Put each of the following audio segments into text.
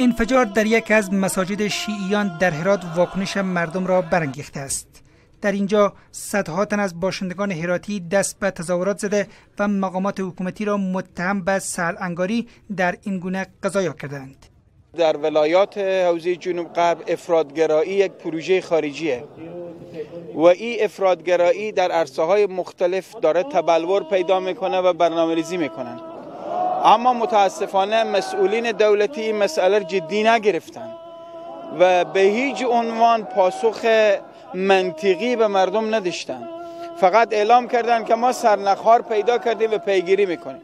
انفجار در یک از مساجد شیعیان در هرات واکنش مردم را برانگیخته است. در اینجا صدها تن از باشندگان هراتی دست به تظاهرات زده و مقامات حکومتی را متهم به سهل انگاری در این گونه قضایا کردند. در ولایات حوزه جنوب غرب افراط‌گرایی یک پروژه خارجیه و این افراط‌گرایی در عرصه‌های مختلف داره تبلور پیدا میکنه و برنامه‌ریزی میکنن، اما متاسفانه مسئولین دولتی این مسئله جدی نگرفتن و به هیچ عنوان پاسخ منطقی به مردم نداشتن. فقط اعلام کردن که ما سرنخ‌ها پیدا کردیم و پیگیری میکنیم.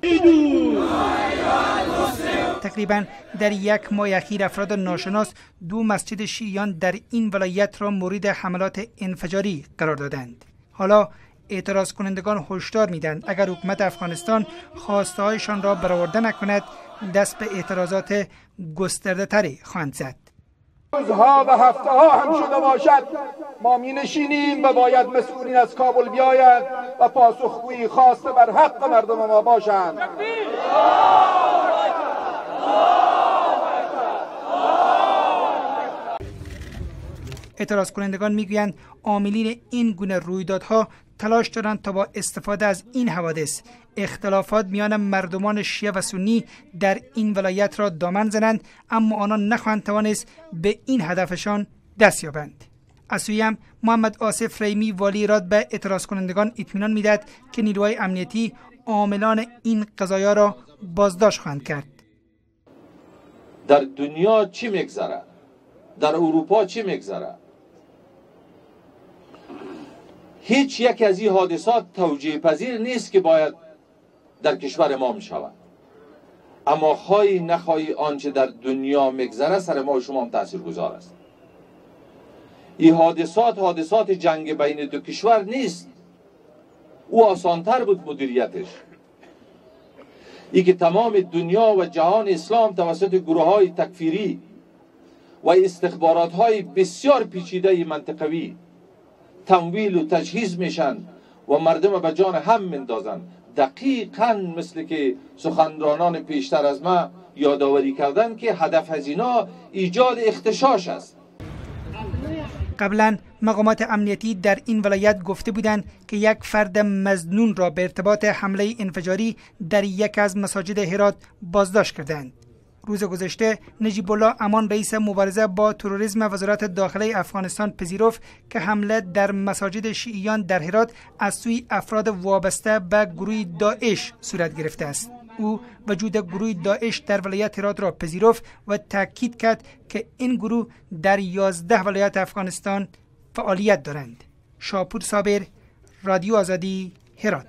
تقریبا در یک ماه اخیر افراد ناشناس دو مسجد شیعیان در این ولایت را مورد حملات انفجاری قرار دادند. حالا اعتراض کنندگان هشدار میدند اگر حکومت افغانستان خواسته‌هایشان را برآورده نکند دست به اعتراضات گسترده تری خواهند زد. روزها و هفته ها هم شده باشد ما می نشینیم و باید مسئولین از کابل بیایند و پاسخگویی خواسته بر حق مردم ما باشند. اعتراض کنندگان میگویند عاملین این گونه رویدادها تلاش دارند تا با استفاده از این حوادث اختلافات میان مردمان شیعه و سنی در این ولایت را دامن زنند، اما آنان نخواهند توانست به این هدفشان دست یابند. از سوی هم محمد آصف ریمی والی هرات به اعتراض کنندگان اطمینان میدهد که نیروهای امنیتی عاملان این قضایا را بازداشت خواهند کرد. در دنیا چی میگذره؟ در اروپا چی میگذره؟ هیچ یک از این حادثات توجیه پذیر نیست که باید در کشور ما می شود، اما خواهی نخواهی آنچه در دنیا میگذره سر ما و شما هم تاثیر گذار است. این حادثات حادثات جنگ بین دو کشور نیست، او آسانتر بود مدیریتش. ای که تمام دنیا و جهان اسلام توسط گروه های تکفیری و استخبارات های بسیار پیچیده منطقوی تمویل و تجهیز میشن و مردم به جان هم مندازن، دقیقاً مثل که سخنرانان پیشتر از ما یادآوری کردن که هدف از اینا ایجاد اختشاش است. قبلا مقامات امنیتی در این ولایت گفته بودند که یک فرد مظنون را به ارتباط حمله انفجاری در یک از مساجد هرات بازداشت کردند. روز گذشته نجیب الله امان رئیس مبارزه با تروریسم وزارت داخله افغانستان پذیرفت که حمله در مساجد شیعیان در هرات از سوی افراد وابسته به گروه داعش صورت گرفته است. او وجود گروه داعش در ولایت هرات را پذیرفت و تاکید کرد که این گروه در 11 ولایت افغانستان فعالیت دارند. شاپور صابر، رادیو آزادی، هرات.